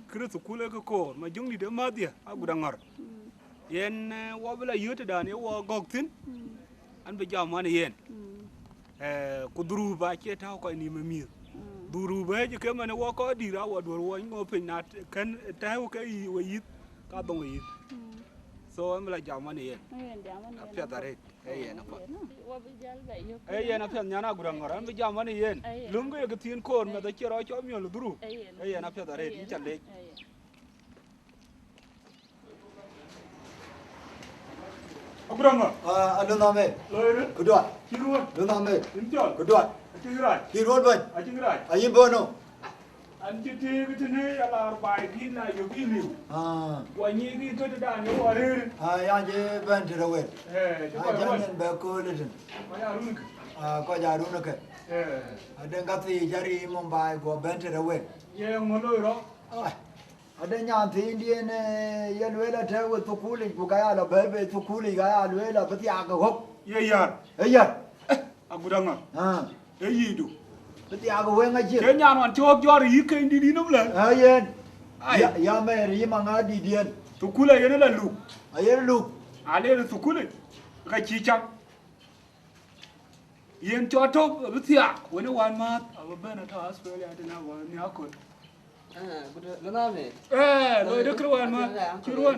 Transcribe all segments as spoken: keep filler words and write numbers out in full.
Kërë thukul ee kë koor, ma jöŋdït ë mäthdiɛ̈, agut aŋɔ̈r. Yen, eh, wɔ bï la yööt tëdan ye wɔ gɔ̈k thïn, an bï jam wän ë yen. Eh, ku dhuruup acie tääu kɔc nïïm ë mïth. Dhuruup ë cï ke man ë wɔ kɔc dït, a wɔ duɔ̈r wɔ nyuɔɔth piny, na t-, kën tääu ke yï, we yïth, ka dhoŋ we yïth. So, an bï la jam wän ë yen. Apiɛth arëët. Ee yen apath. Ee yen apiɛth, nyan agut aŋɔ̈r, an bï jam wän ë yen. Ee yen. Lum ke ye kë thiin koor, meth acie rɔt cɔl miöl dhuruup. Ee yen. Ee yen apiɛth arëët, yïn ca leec. Ee yen. Agut aŋɔ̈r. Ah, alo name. Loi rë. Këduat. Cï ruɔt. Lo name. Yïn cɔl. Këduat. Acïn rac. Cï ruɔt bɛ̈ny. Acïn rac. Ayï bono. An cï tëëk tënë ya laar baai kï na yök yï liu. Ah. Wa nyiik yï tɔ̈ tëdan ye wɔ rëër. Ah, yan cï bɛ̈n tëde wël. Eh, cï kɔc ruɔt. Nyin bɛ kööl tën. Kɔc aa run kë. Ah, kɔc aa run kë. Eh. Aden ka thii jari mum baai guɔ bɛ̈n tëde wël. Ye ŋö loi rɔt? Ah. Ade nyan thiindiɛ̈n, eh, ye lueel atɛ̈ we thukulic, ku ka ya lɔ bɛ̈ɛ̈i bei thukulic, ka ya lueel abï thiaak ë ɣɔ̈k. Ye yär. Ee yär. Agut aŋɔ̈r. Ah. Ee yiidu. Bï thiaak ë wëŋ aciëk. Ke nyan wan cɔɔk jɔ̈ɔ̈r yï keny dït yïn nɔm lɛ̈. Ee yen. Ai. Ya, ya mɛɛr yï maŋa dït yen. Thukul ayen la luk. Ayen luk. Alen thukulic. Ka cï cam. Yen cɔɔk tök abï thiaak, wën ë wän määth, abï bɛ̈n atɔ̈ Australia tënë abï nhiaak köl. Ah, good, lo name. Eh, loi dë kërë wän määth. Cï ruɔn.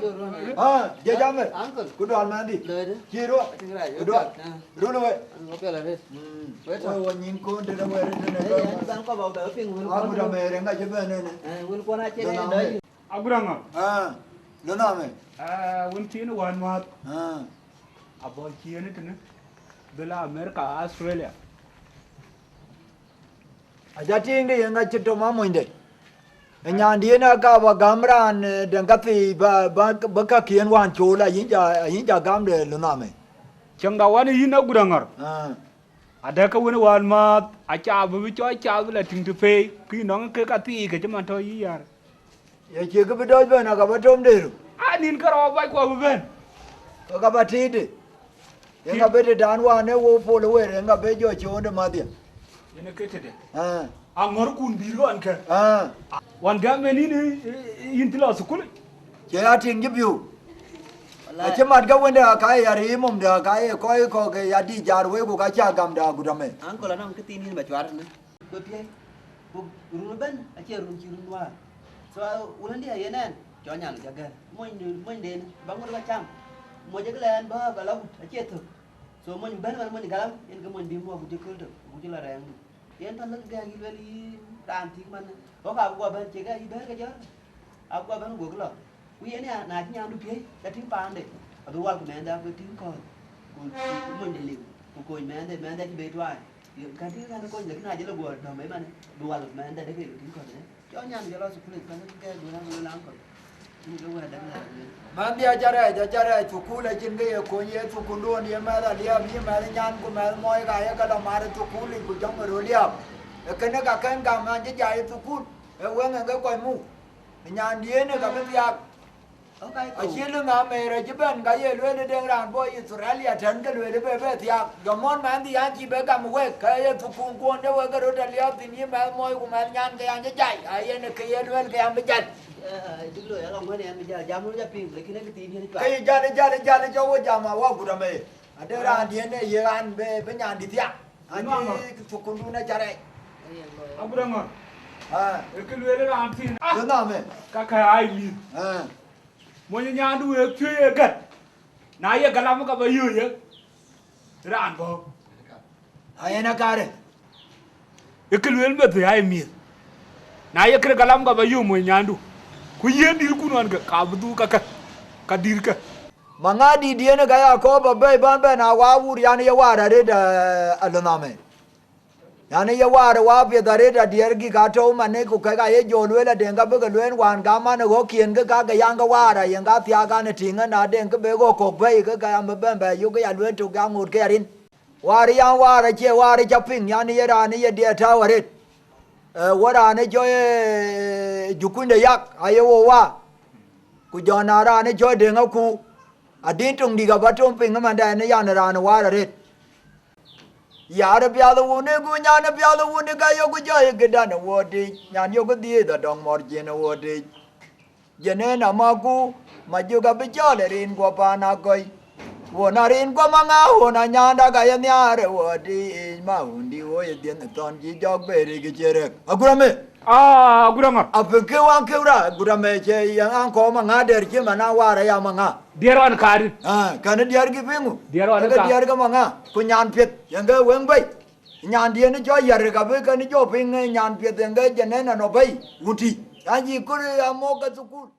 Ah, jɛ jam ë. Uncle. Ku dual mɛn dï. Loi dë. Cï ruɔn. Acïn rac, ku dual. Ah. Run wë. An, wɔ piɛl arëët. Mm. Wë tɔ̈. Wë, wɔ nyin kɔn tëde wë rëët tënë. Eh, an, ban kɔ ba, ba piŋ wën. Ah, kɔn ku da tënë. Mɛɛr ŋa cï bɛ̈n ënë. Eh, wën kɔn acïn. Lo name. Agut aŋɔ̈r. Ah, lo name. Ah, wën thiin wän määth. Ah. Abɔ̈ ciëën tënë. Dhil America, Australia. Aca tiiŋ de yen ka cï tɔ̈ ma monyde. Ë nyandiën aka ba gam raan, eh, dɛ̈ŋ ka thii ba, ba, ba kakiën wään cool, ayïn ca, ayïn ca gam de lo name. Cäŋda wän yïn agut aŋɔ̈r. Ah. Adɛ̈ ke wën wään määth, aca bï bï cɔɔc cath bï la tïŋ të pei, kï nɔŋ ke ka thii ke cï man tɔ̈ yï yär. Ye cie kë bï dɔc bɛ̈n, aka ba tom dëër. A nïn ke rɔɔk bac ku abï bɛ̈n. Ke ka ba tiitde. Yen ka bï tëdan wään ë wou pol ë wëër, yen ka bï jɔ coonde madhië. Yen ë ke tëde. Ah. Aŋɔ̈r kun bï ruɔn kë. Ah. Wan gam ë nïn, eh, eh, yïn cï lɔ thukul. Cie ya tiŋ cï biu. Wallahi. Acï mat ke wënde aka ye ya riim mumde aka ye kɔc kɔ̈k ke ya dï jar wei ku ka cä gamde agut amɛ. Uncle, anɔŋ kë thiin yïn ba cuar tënë. Ku piɛ̈i, ku run ëbɛ̈n acie run cï run wäär. So, wulëndiɛ̈ yen ɛn, cɔl nyan cä gɛ̈r. Mony, monyden, ba ŋot ka cam. Moc ë lɛɛn bä, ba la wut, acie thök. So, mony bɛ̈n man mony galam, yen ke mony bï muɔk, ku cï köl tök, ku cï la rɛɛŋdu. Yen tɔ̈ lëk gɛ̈ɛ̈k yï lueel yï raan thïk man, ɣɔ̈k abï guɔ bɛ̈n, cie kë yï bɛ̈ɛ̈r ke jɔ̈ɔ̈r. Abï guɔ bɛ̈n guɔ̈k lɔ. Ku yen ya, na cï nyandu piëëc, ka tïŋ paande, abï wal ku mɛɛnde abï tïŋ kɔ̈ɔ̈th, ku, ku monyde liu, ku kony mɛɛnde, mɛɛnde acï bei tuaany. Ka tïŋ kɛn kony, lakin na jël guɔ dɔm bei man, bï wal ku mɛɛnde dek ke tïŋ kɔ̈ɔ̈th ënë. Cɔl nyan jɔl lɔ thukul, ka lëk kɛɛk duëër an, wël aŋkɔl. Yen ke wɛ̈ɛ̈t dek lɛɛr duëër. Mɛnhdiɛ̈ aca rɛɛc, aca rɛɛc thukul acïn kë ye kony ye thukulduön ye mɛ̈th aliääp, yï mɛ̈th nyan ku mɛ̈th mɔɔi ka ye ke lɔ mat ë thukul yic ku jɔŋ ë röt liääp. Ee kënë ka kën gam an cï jai ë thukul, ee weŋ en ke kɔc muk. Nyandiën ë ka bï thiaak. Acï lëŋ Amer acï bɛ̈n, ka ye lueel ë deŋ raan bɔ̈ Australia tɛ̈n, ke lueel ë bɛ bɛ thiaak. Jɔ mɔ̈n mɛnhdiɛ̈ an cï bɛ gam wek, ka ye thukul kuɔn de wek ke röt aliääp thïn, yï mɛ̈th mɔɔi ku mɛ̈th nyan ke an cï jai. Ayen ë ke ye lueel ke an bï jal. Eh, eh, cïk loi alɔŋ wën an bï jal, jam wën ja piŋ, lakin ë kë thiin yen cuat. Ke ye jal, jal, jal, jɔ wo jam awä gut amɛ. Ade raan diën ë ye an bï, bï nyandï thiaak. An cï thukundun aca rɛɛc. Agut aŋɔ̈r. Ah. Ee kë lueel raan thiin. Ah. Dë nɔm ë. Ka ka ai mïth. Ah. Mony nyandu ë piööc ë gät. Na ye galam ka ba yöö ye. Raan bɔ̈. Ayen akarë. Ee kë lueel meth ai mïth. Na ye kërë galam ka ba yöö mony nyandu. Ku yen dït kun ɣɔn ke, ka bï dhuk ka kë. Ka dït kë. Maŋa dït yen ka ya kɔɔr ba bɛ̈i ban bɛ̈n a wa wur yan ye waar arëët, eh, alönh amɛ. Yan ye waar wa piɛth arëët adiɛɛr gïk atɔ̈u manë ku kek aye jɔ lueel adeŋ ka bï ke lueel wään gam an ë ɣɔ̈kiɛn ke ka ke yan ke waar ayen ka thiaak an ë tïŋ ën adeŋ ke bek ɣɔ̈k kɔ̈k bɛ̈i ke ka yan bï bɛ̈n bɛ yök ke ya lueel tök ya ŋoot ke ya rin. Waar yan waar acie waar ca piŋ yan ye raan ye diɛɛr tääu arëët. Eh, wä raan ë cɔl, eh, jukuny de yak aye wo waar. Ku jɔ na raan ë cɔl deŋ aku. Adï töŋ dïk aba töŋ piŋ ëmandɛn ë yan raan ë waar arëët. Yar piath wun ë ku nyan piath wun ë ka yok jɔi këdan ë wuɔ̈tic, nyan yok dhiëëth adɔŋ mɔr jiën ë wuɔ̈tic. Jenen amaku, majök abï cɔl ë rin guɔ paan akɔc. Won arin guɔ maŋa, won anyanda ka ye nhiaar ë wɔ tiic, ma wun dï wo ye dhiënh thɔn cï jɔk beri kë cie rek. Agurame. Ah, agurama. Apïŋ kë waŋ kë ra, agurame cie yɛn aŋ kɔɔr maŋa der cï man a waar aya maŋa. Diɛr wan kaari. Ah, kɛn diɛr kï piŋu. Diɛr wan ka. Diɛr ke maŋa, ku nyan piɛth, yɛn ke weŋ bei. Nyandiɛn cɔ yär ka bï kɛn jɔ piŋ, nyan piɛth yɛn ke jenen anɔ bei, wun tï. Yan cï kör amok ke thukul.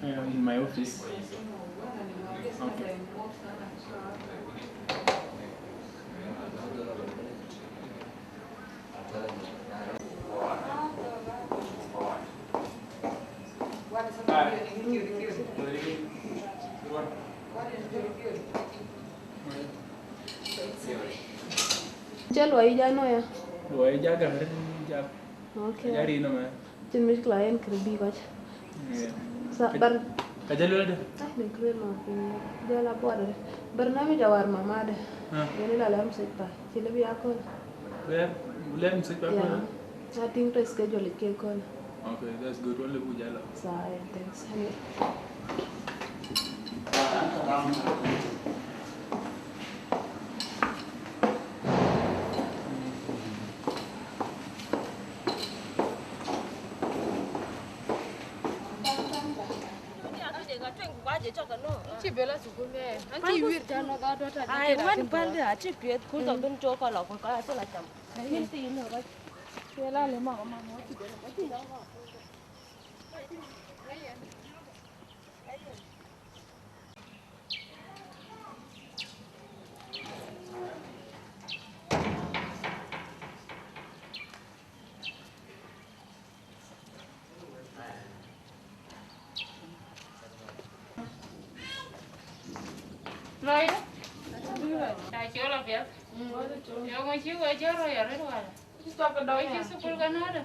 Uh, in my office. Okay. Cä luɔi ja nɔya. Luɔi ja gäär ja. Okay. Ja rin nɔmɛ. Cïn mïckla yen kërë bï kɔc. Yeah. Sa bar. Ka jël wede. Ai, ni kërë ma piny. Jël a buɔt. Barnamij awar mamade. Ah. Yen ila lɛm sec pa. Cï lëbi akɔl. Lɛm, lɛm sec pa. Yeah. Akɔl. I think to schedule it ke kɔl. Okay, that's good. Wale bu jala. Sa, yeah, thanks. Anyway. Cï bela sukul ŋɛɛ. An cï wir jano ga dɔt a. Ai, wan pal de aci pieth kul tɔ bin cok kɔlɔ kul kɔlɔ cï la cam. Yin ti yin ba. Cï la le ma ma ma cï bela. Lɔcdë? Acol apiɛth. Yöŋ acï wek jɔt röt ya röt wala? Wek cï thukul ke nɔ̈ɔ̈dë?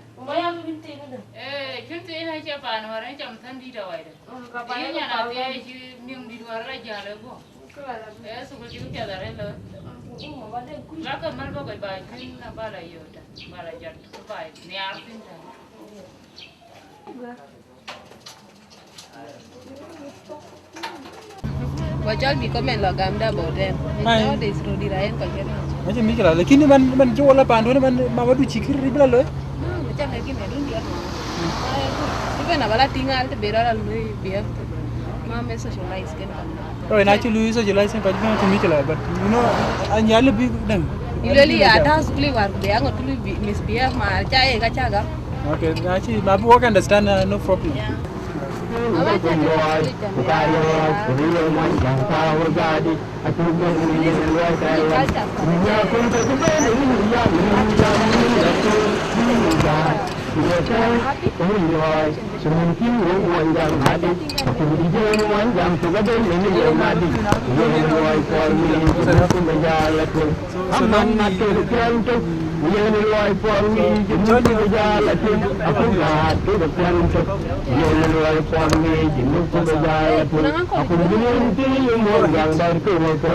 Ee, cïn thiin acie paan wär en cam thändït awäidë. Yïn nyan athiɛɛi cï niŋdït wär la jäl ë guɔ. Ee, thukul cï piɛth arëët looi. Lakë mäl bɔ̈ kɔc ba cïn abä la yööt tɛ̈n, ba la jɔt kë ba nhiaar thïn tɛ̈n. Wa cɔl bï comment lɔ gamda about them. Ai. Nowadays rodi ra yen kɔc kena. Macam ni kila, lakini man, man cï wala pandu ni man, ma wadu cï kïr ribla looi. No, macam lagi me dun dia. Even abala tingal te bera la lui biar. Ma me socialize ken. Oh, na cï lui socialize ken kɔc kena cï mi kila, but you know, an yale bï dang. Iloli ya ta sukuli war be angot lui misbehave ma cha e ka cha ga. Okay, na cï ma bu work understand, uh, no problem. Yeah.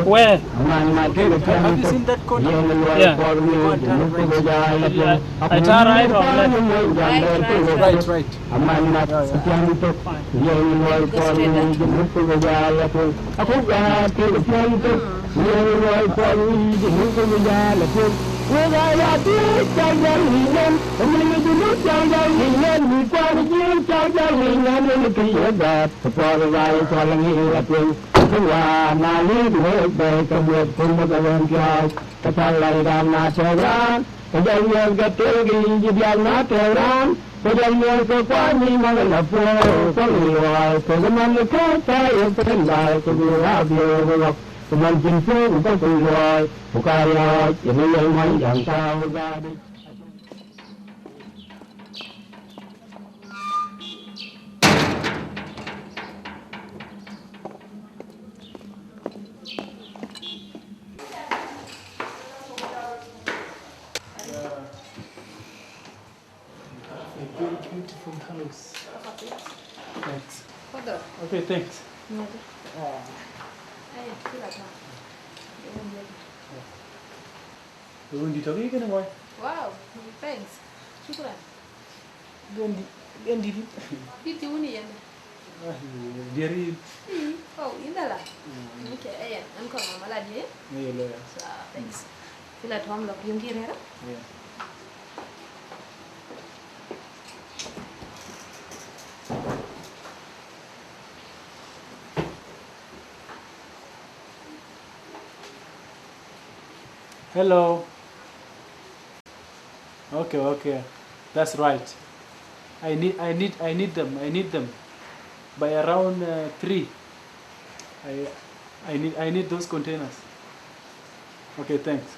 Where? Have you seen that corner? Yeah. Yeah. I turn right or left? Right, right. Go straight. Ke jɔl miɔ̈ɔ̈th ke tëëk yic diäk na tɛ̈ɛ̈u raan, ke jɔl miɔ̈ɔ̈th ke kuany yic man la puɔ̈u, ku ŋic luɔi, ku ke man kɛ̈ɛ̈c tɛ̈ɛ̈u ye pɛ̈n baai, ku bï rap ye ɣɔ̈k, ku man cïn puɔ̈u, ku ke kuc luɔi, ku ka riɔ̈ɔ̈c, yen ë ye mony jäŋ tääu ë gaatdï. Very beautiful house. Thanks. Fadal. Okay, thanks. Ngadi. Ah. Aya, kila ta. Wendi tɔ̈ kë kënë wai. Wow, thanks. Shukran. Wendi, wendi. Kiti wuni yende. Ah, diɛɛr yïn. Mm, oh, yïn dala. Mm. Okay, eh, yeah. An kɔn mama la diɛɛr. Yeah, yeah. So, thanks. Kila tɔm lɔ yum ki rɛɛr. Yeah. Hello. Okay, okay. That's right. I need, I need, I need them. I need them by around, uh, three. I, I need, I need those containers. Okay, thanks.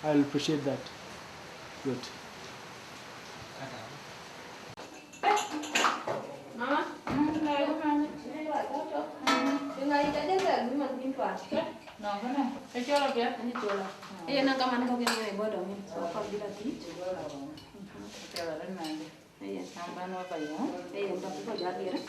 I'll appreciate that. Good. Mama? Mm, na, yu mama. Yu ngai ka jasa lu man tin twa. No, kana. Ka chola pia? Ani chola. Eh, na kaman ka kene bodo mi. So, ka bila ti. Chola. Mhm. Chola ran mande. Ayen. An ban wa ba yo. Ayen, ba ku ba jal yere.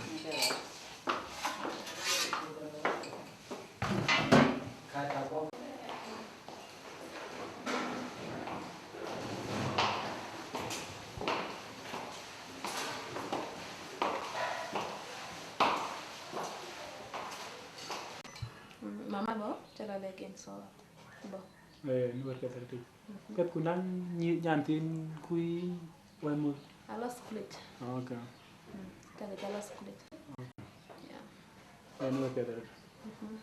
Mm, mama bo, chala lekin so bo. Eh, ni wërkë thërtïc. Mhm. Kɛth ku naŋ nyi-, nyan thiin kui wai muth. Ala school. Okay. Mm. Kɛth ala school. Okay. Yeah. Eh, ni wërkë thërtïc. Mhm.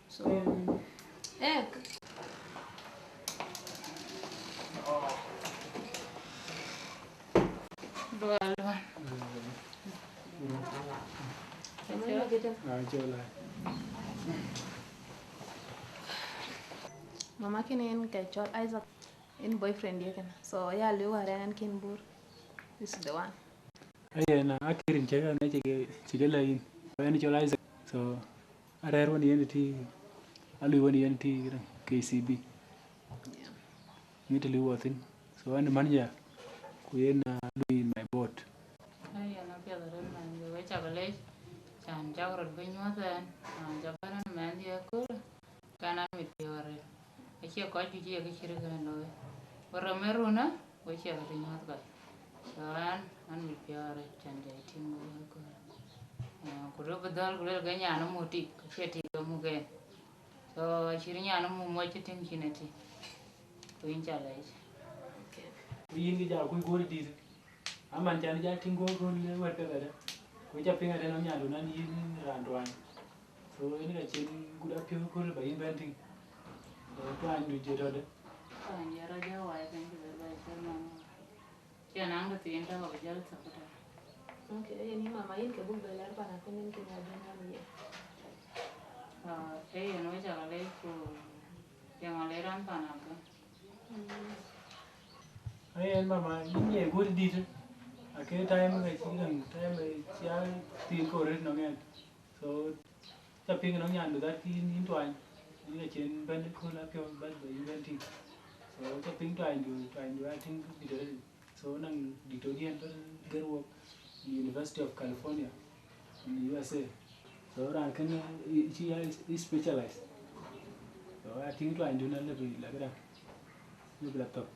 So, eh, eh. Dual, dual. Ah, cɔl ai. Mama kën en ke cɔl Isaac, en boyfriend ye kën. So, ya lëu arɛn kën bur. This is the one. Aye na, akërin cï ke, cï ke, cï ke lɛ̈k yïn. So, en cɔl Isaac. So, arɛɛr wën yen tï, alui wën yen tï, K C B. Yeah. Ŋic të lëu wɔ thïn. So, ɛn manager, ku yen, uh, lui my board. Ee, yen apiɛth arëët mɛnhdiɛ̈, we cak lec, can cak röt bï nyuɔ̈th ɛn, raan cak bɛ̈n ɛn mɛnhdiɛ̈ ëköölë, kan an mit piɔ̈ɔ̈r arëët. Acie kɔc juëc ye kë cït kënë looi. We rem ë runë, we ciɛk të nyuɔ̈th kɔc. So, an, an mit piɔ̈ɔ̈r arëët, can jai tïŋ wek ëköölë. Eh, ku duɔ̈k bï dhɔ̈l, ku luel ke nyan ë muk tik, acie tik ke muk en. So, acït nyan ë muk muɔc cï tïŋ cïn ë tik. Ku yïn ca lɛc. Okay. Yïn kë ja kuc guɔ̈ɔ̈r dït. Aman can ja tïŋ guɔ̈ɔ̈r kööl wɛ̈t piɛth adë. Ku ca piŋ adë nɔm nyandun an yïn raan tuany. So, yïn ka cïn gut apiɔ̈u kööl ba yïn bɛ̈n tïŋ. So, tuanydu jël tɔ̈ dë. Tuany jël rɔt jɔ wai piny ku bɛ bɛ cï man. Cïn naŋ kë thiin tɔ̈ ka bï jɔl thök tɔ̈. Okay, yen yï mama yïn ke buk bɛ lɛ̈r pan akën yïn kë nya jɔn wan ye. Ah, ee yen wec aka lec ku piɛŋ alec raan pan akën. Mm. Ee yen mama yïn ye guɔ̈ɔ̈r dït. Ake time ka cï däŋ, time cï a thiin kor rëët nɔŋ ɛn. So, ca piŋ nɔŋ nyandu that kï yïn, yïn tuany, yïn ka cïn bɛ̈n ëkööl apiɔ̈u bɛ̈n bɛ yïn bɛ̈n tïŋ. So, ca piŋ tuanydu, tuanydu a tïŋ bï tëde. So, naŋ dïtodiɛn bɛ̈n gɛ̈r wok in University of California in U S A. So, raan kënë, eh, cï ya specialize. So, a tïŋ tuanydu na lëbï la këdäŋ, lëbï la thök.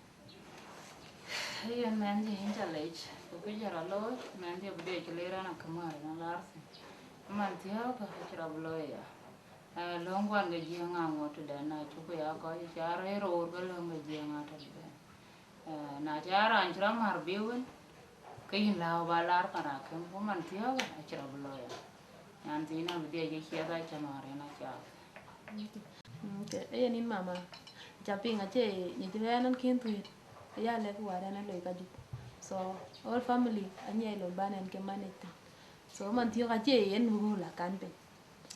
Ee yen mɛnhdiɛ̈ yïn ca lec, ku kë jɔl a looi, mɛnhdiɛ̈ bï dee cï ler ɛn akëmär ëna laar thïn. Ëmën thiɔ̈k, acï rɔt bï looi aya. Ee, löŋ guan ke jiëëŋ aŋot tëdɛn na cuk ya kɔc ca rëër roor ke löŋ ke jiëëŋ atɔ̈ tëdɛn. Ee, na ca raan cï rɔt mär bï wën, ke yïn lääu ba laar pan akëm, ku man thiɔ̈k, acï rɔt bï looi aya. Nyan thiin abï dee cï ciɛth acä mär yen acath. Okay. Ee yen yïn mama, ca piŋ acie nyic rɛ̈ɛ̈r ɛn kën thuëët, ya lɛ̈k wäär ɛn aloi ka jup. So, whole family anyiɛc lon ban ɛn ke manage thïn. So, man thiɔ̈k acie yen wëu la kan piny.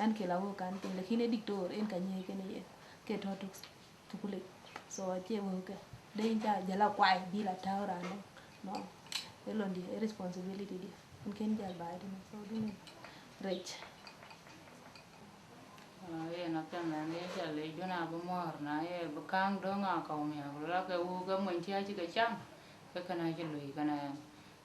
Ɛn ke la wëu kan piny, lakin ë diktor en ka nyiëëc kënë yen, ke tɔ̈ tök thukulic. So, acie wëu ke. De yïn ca jɔl a kuai, bï la tääu raan dɔ̈ŋ. No. Ë lon diɛ̈, ë responsibility diɛ̈. Ɛn kën jal baai tënë. So, dunë rɛc. Ah, yen apiɛth mɛnhdiɛ̈ ca lec dun abï muɔ̈ɔ̈r, na ye bï kääŋ döŋ akɔ̈u miäk, ku lɔ ke wëu ke mony cï acï ke cam, Ke kënë acï lui kënë,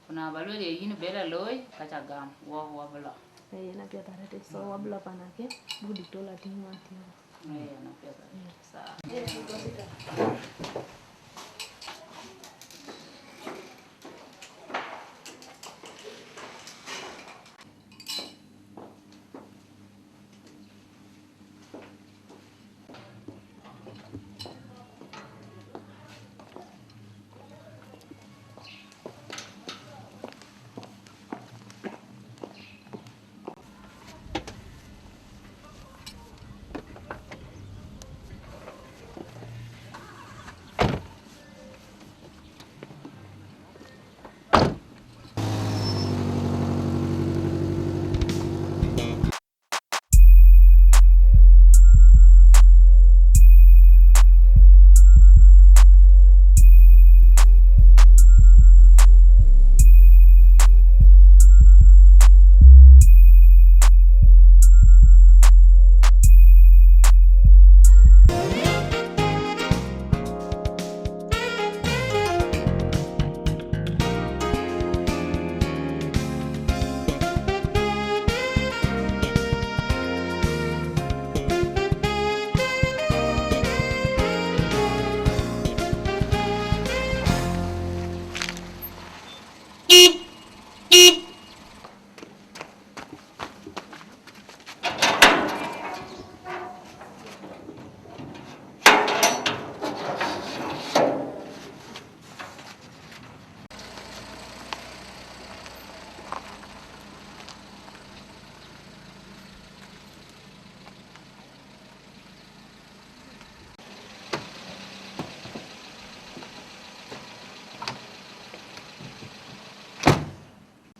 ku na ba lueel ye yïn bï la looi, ka ca gam, wɔ, wɔ bï lɔ. Ee, yen apiɛth arëët, so wɔ bï lɔ pan akï, buk dït tɔ̈ la tïŋ wan thiɔ̈k. Ee, yen apiɛth arëët. Sawa.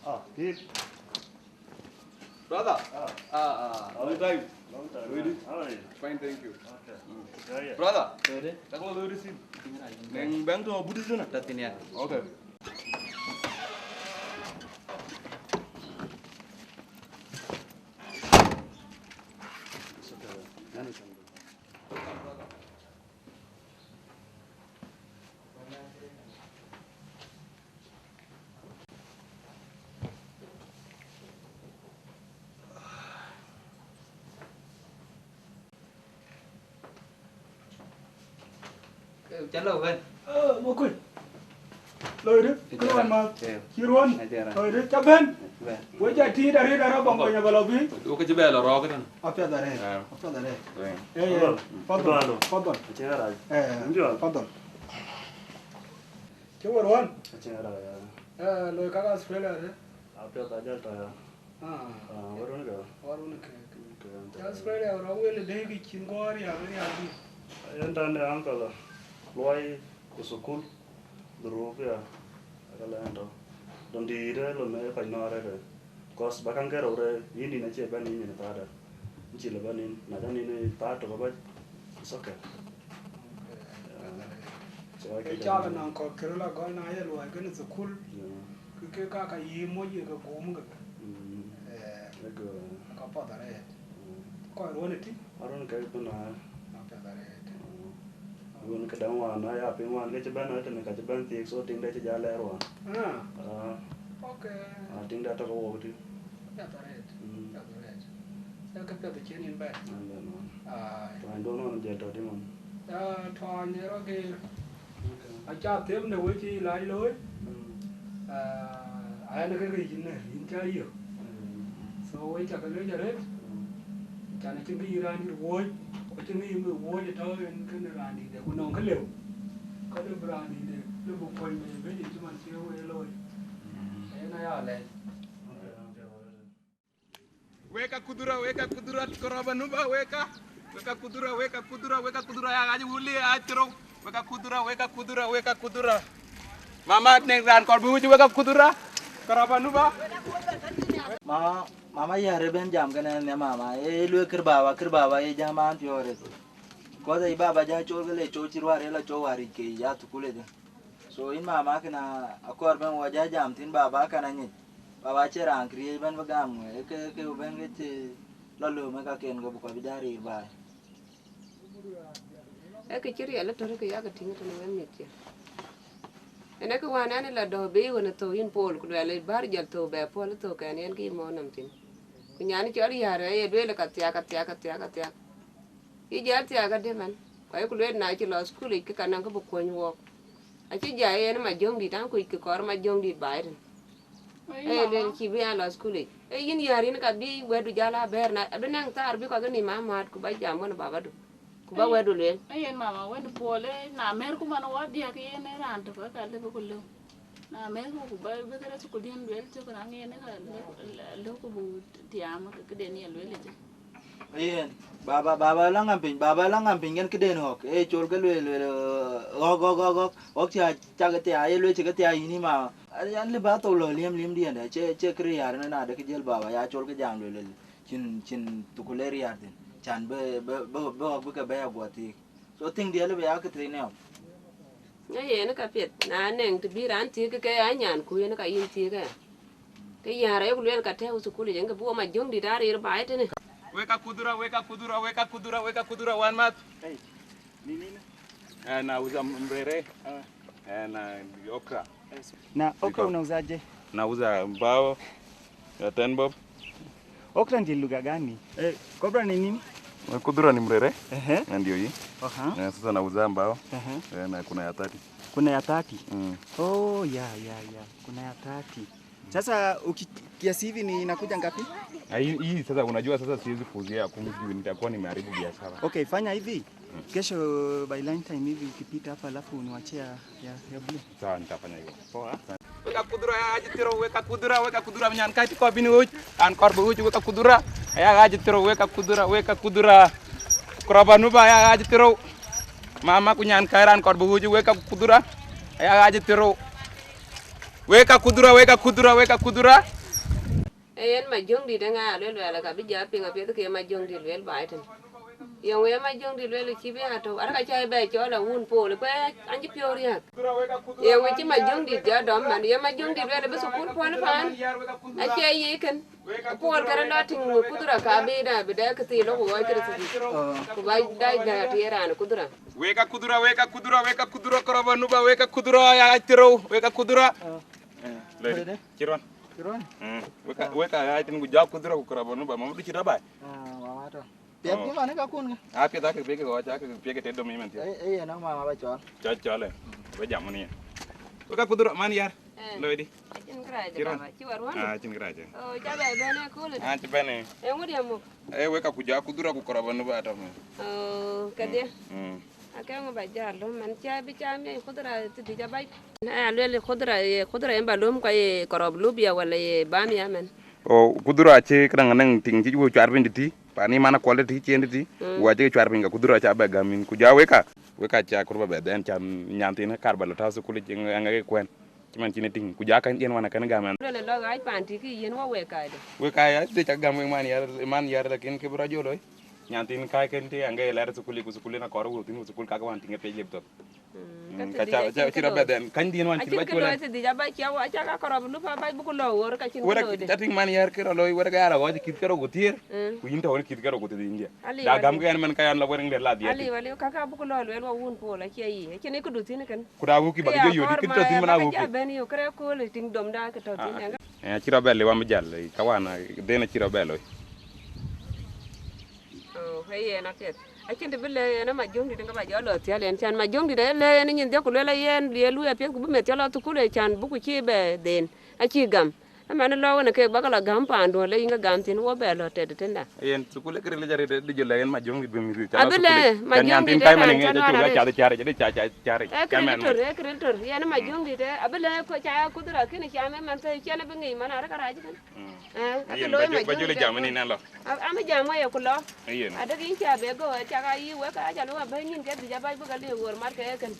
Ah, Pete. Brother. Ah. Ah, ah. Long time. Long time, man. How are you? Fine, thank you. Okay. Mm. Yeah, yeah. Brother. Ready? Takwa lo receive. Neng bang to Buddhist na. Tatin ya. Okay. It's okay. Manage. Calo ben. Eh, mukui. Loide, kilo ma. Chiruon. Loide, chaben. We ja ti dari dara bang ko nya balobi. Wo ke jibe lo ro ke tan. Apia dare. Eh. Apia dare. Eh. Eh, fadal. Fadal. Chera. Eh, fadal. Che waruan. Chera. Eh, lo ka Australia re. Apia da jal ta ya. Ah, warun ka. Warun ka. Ka Australia ro wel de ki chin go ria ria di. Yan tan de uncle. Loi ku sukul. Duru pia. Akala ento. Don di re lo me pa no re. Kos ba kan kero re, yindi na che ban yindi na tada. Nchi le ban yin, na dan yin ta to ba. It's okay. Okay. Yeah. So I can. Calo nɔŋ kɔ̈k kërë la gɔl na ye luɔi kënë thukul. Yeah. Kë ke ka ka yï moc ye ke gum ke. Mm. Eh. Ego. Ka path arëët. Mm. Kɔc ruɔn ë tïŋ. Aron ke bï na. Apiɛth arëët. Mm. Wun këdäŋ wään na ya piŋ wään ke cï bɛ̈n ëtënë ka cï bɛ̈n thiëëk, so tiŋde cï ja lɛɛr wään. Ah. Ah. Okay. Ah, tiŋde atɔ̈ ke wok tï. Apiɛth arëët. Mm. Apiɛth arëët. Ee ke piɛth cïn yïn bɛ̈n. An bɛ̈n wään. Ai. Tuany duɔ̈n wään jël tɔ̈ tï man. Ah, tuany ë rɔt geer. Okay. Aca them në wec cï lac looi. Mm. Ah, ayɛn ke ke yïn në yïn ca yök. Mm. So wec ca ke lec arëët. Mm. Can acïn kë yï raan dït wuɔ̈c, ku acïn kë yï mïth wuɔ̈c ë tɔ̈u en kënë raan dïtde, ku nɔŋ kë lëu. Ka lëu bï raan dïtde, lëu bï kuɔny bei bɛ̈ny cï man cï wek looi. Mm. Yen aya lɛc. Weka kudhura, weka kudhura, koroba nuba, weka. Weka kudhura, weka kudhura, weka kudhura, ya gaji wuli, ya chiro. Weka kudhura, weka kudhura, weka kudhura. Mama, neng ran kor bi wuji weka kudhura. Koroba nuba. Mama, mama yare ben jam kene ne mama. E lue kir baba, kir baba, e jam an piore. Koda i baba ja chol gele chol chirware la chol wari ke ya tukule de. So in mama kena akor ben wa ja jam tin baba kana nyi. Baba che ran kriye ben ba gam e ke ke ben ke che la lo me ka ken go ko bi ja ri ba. E ke chiri ala tore ke ya ka tinga tene wen mit ya. Ënë kë wään ɛn la dɔ̈ bei ɣön ë thou yïn Paul, ku luɛl bär jɔl thou bɛ puɔl ë thou kɛn yen kë yï mɔ̈u nɔm thïn. Ku nyan cɔl Yäär ë ye lueel ka thiak, ka thiak, ka thiak, ka thiak. Yï jäl thiak adï man. Ku ayeku lueel na cï lɔ thukul yic, kë ka nɔŋ kë bï kuɔny wɔɔk. Acï jai yen Majöŋdït, an kuc kë kɔɔr Majöŋdït baai tën. Ee lueel cï bï ya lɔ thukul yic. Ee yïn Yäär yïn ka bï wɛ̈tdu jäl a bɛ̈ɛ̈r na, abï nɛŋ thaar bï kɔc ke nïïm a määt ku ba jam wën babadu. Ku ba wɛ̈tdu lueel. Ee yen mama wën Paul, ee na mɛ̈rku man wä diäk yen ee raan tök ka lëu ku lëu. Na mɛ̈rku ku ba bï kërɛt ku dhiën lueel cök raŋ yen ee ka lëu ku bï tiaam këden ye lueel yic. Yen, baba, baba la ŋam piny, baba la ŋam piny kën këden ɣɔ̈k. Ee col ke lueel, lueel, ɣɔ̈k, ɣɔ̈k, ɣɔ̈k, ɣɔ̈k. Ɣɔ̈k cia cak thia, ye lueel cï ke thia yïn ima. An lï ba thou lɔ liëm, liëm diɛndɛ, cie, cie kërë yar ënën adë kë jël baba, ya col ke jam lueel, lueel. Cïn, cïn thukul ë riar thïn. Can bï, bï, bï, bï ɣɔ̈k bï ke bɛ̈ɛ̈i aguɔ thiik. So thing diɛl bï ya kë thiin nɛɛu. Ŋa yen ka piɛth, na nɛŋ të bï raan thiëëk ke ya nyan ku yen ka yïn thiëëk aya. Ke yäär ayeku lueel ka tɛ̈ɛ̈u thukul yic, yen ke bï wo Majöŋdït a rir baai tënë. Wek akudhura, wek akudhura, wek akudhura, wek akudhura, wan math. Hey, ni nini? Eh, nauza mrere. Ah. Eh, na okra. Na okra unauzaje? Nauza mbao, ya ten bob. Okra ni lugha gani? Eh, kobra ni nini? Eh, kudhura ni mrere. Ehe. Na ndio hii. Aha. Eh, sasa nauza mbao. Ehe. Eh, na kuna ya thirty. Kuna ya thirty? Mm. Oh, ya, ya, ya. Kuna ya thirty. Sasa uki-, kiasi hivi ni inakuja ngapi? Ah, hii, hii sasa unajua sasa siwezi kuuzia kumi juu nitakuwa nimeharibu biashara. Okay, fanya hivi. Kesho by lunch time hivi ukipita hapa alafu uniwachia ya, ya blue. Sawa, nitafanya hivyo. Poa. Wek akudhura ya Haji Thiro, wek akudhura, wek akudhura, nyan kai tiko bini uch, an kor bu uch, wek akudhura ya Haji Thiro, wek akudhura, wek akudhura. Kuraba nuba ya Haji Thiro. Mama ku nyan kai ran kor bu uch, wek akudhura ya Haji Thiro. Wek akudhura, wek akudhura, wek akudhura. Ee yen Majöŋdït ë ŋa luel luɛl ka bï jɔ piŋ apiɛth ke Majöŋdït luel baai tën. Yöŋ ye Majöŋdït luel cï bï atɔ̈u, arëk acä bɛ cɔl a wun Paul, ku an cï piɔ̈u riääk. Yöŋ cï Majöŋdït jɔ dɔm man, ye Majöŋdït luel bï thukul puɔl paan, acie yic kën. Paul kërë lɔ tïŋ kudhura ka bï na bï dɛ këthii lɔ ku ɣɔɔc kërë thukul. Ku ba dac dɛ atie raan kudhura. Wek akudhura, wek akudhura, wek akudhura, kɔrɔbɔ nuba, wek akudhura, ya Haji Thiro, wek akudhura. Eh, lady, Lady. Ciron. Ciron? Mm. Weka, ah, weka ya tin ku ja kudhura ku kura bonu ba mamu du cira bai. Ah, mama to. Piat ki mane ka kun ga? Ah, piat ake peke ko, ake peke te do mi men ti. Eh, eh, na mama ba chol. Chol, chol, eh. Ba jamu ni. Weka kudhura man yar. Eh. Lady. Acin kra je. Ciron. Baba, ci war wan. Ah, cin kra je. Oh, cha ba bene kule. Ah, ci bene. Eh, ngudi amu. Eh, weka ku ja kudhura ku kura bonu ba to. Oh, kadia. Mm. Akëŋö ba jäl lom man cia bï cam ye kudhura thithi ca bac. Na ya luel kudhura, ye kudhura yen ba lom ka ye kɔrɔp lubia wala ye bamia man. O kudhura cï këdäŋ anɛŋ tiŋ cï wo cuar piny tïtï, pani man akuɔl tïtï cien tïtï, mm, wa cï cuar piny ka kudhura ca bɛ gam in ku ja weka. Weka ca kur ba bɛ dhɛn cam nyan thin kar ba lɔ tau thukul cï ŋa ke kuɛn. Cï man cïn e tïŋ, ku ja kɛn yen wan akɛn gam ɛn. Luel lɔ ɣaac paan tï kï yen wä wek kaide. Wek kaai de ca gam wek man yar, man yar lakin ke bï rɔ jɔ loi. Nyan thin kaai kën tï aŋge lɛr thukul ku thukul na kɔr wuthin ku thukul kak wan tïŋ e pec lip thok. Mm, ka ca, ca, ci rɔ bɛ dhɛn, kany dhin wan cï ba cuɛl. Acïn kë loi thidhic aba cia wa ca ka kɔrɔp lup abac buku lɔ wor ka cïn kë loi de. Ca tïŋ man yar kë rɔ loi wek ya rɔ ɣɔc kith kärɔ ku thiër. Mm. Ku yïn tɔ̈ wën kith kärɔ ku thidhic india. Da gam ke ɛn man ka yan la wɛrɛŋ de la dhiɛt. Aliu, aliu, kaka buku lɔ luel wa wun Paul acie yi. Acïn ë këdu thïn kën. Ku da wuki ba ke jɔ yodi kït tɔ thïn man a wuki. Ben yo kre kul tiŋ dom da ke tɔ thïn. Eh, ci rɔ bɛ le wa mi jal ka wan den ci rɔ bɛ loy. Oh, hey, yen apiɛth. Acïn të bï le yen ma jong di ka ba jɔ lɔ thial yen chan ma jong di de le yen nyin de ku le yen ye lu apiɛth ku bï me thial thukul chan buku ci bɛ den. Aci gam. Ëmɛn lɔ wën kek bäk lɔ gäm paanduön le yïn ke gam thïn wo bɛ lɔ tɛt tënda. Yen thukul ë këril jari de jɔ lɛ yen ma jong di bï mi ca lɔ thukul. Abï le ma jong di de kan cän wan arëk. Ca de cari de ca ca cari. Ë këril tör, ë këril tör. Yen ma jong di de abï le ko ca kudhura kini cam ëmɛn thë cien abï ŋic man arëk arac kën. Ë akë loi ma jong di de. Ba joli jam ni nɛn lɔ. Am jam wa ye ku lɔ. Yen. Adek yïn ca be go ca ka yï wek aca lɔ ba nyin ke dhic abac bï ka le wor mat ke kën.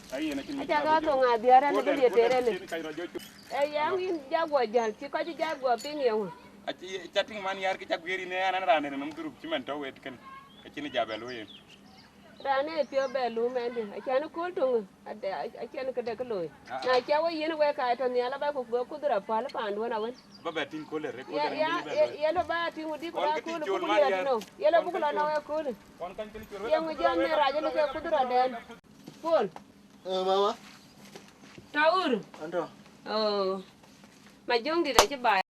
Aca ka thong adhiar an bï le ter ënë. Ee, yɛn yïn ja guɔ jäl, cï kɔc ja guɔ piŋ ye ŋö? Aci, ca tïŋ man yär kë ca guiëër yïn ë an, an raan ënë nɔm dhurup cï man tɔ̈u wet kën, acïn ë ja bɛ looi yen. Raan ë piɔ̈u bɛ lum ɛn dï, acan ë kööl töŋ, ade, acan këde kë looi. Ah, na ah. Cia we yiën wek ka tɔ nhial aba ku bï kudhura päl paanduön awën. Ba bɛ tïŋ kööl ë rek, kööl ë rek bï bɛ looi. Ye lɔ ba tïŋ wudï ku ba kööl buk lɔ tïŋ. Ye lɔ buk lɔ nɔ wek kööl. Ye ŋö jam në rac ënë ke kudhura dɛn. Paul. Eh, mama. Tɔ̈ ɣur? Antɔ̈. Oh. Majöŋdït acï baai.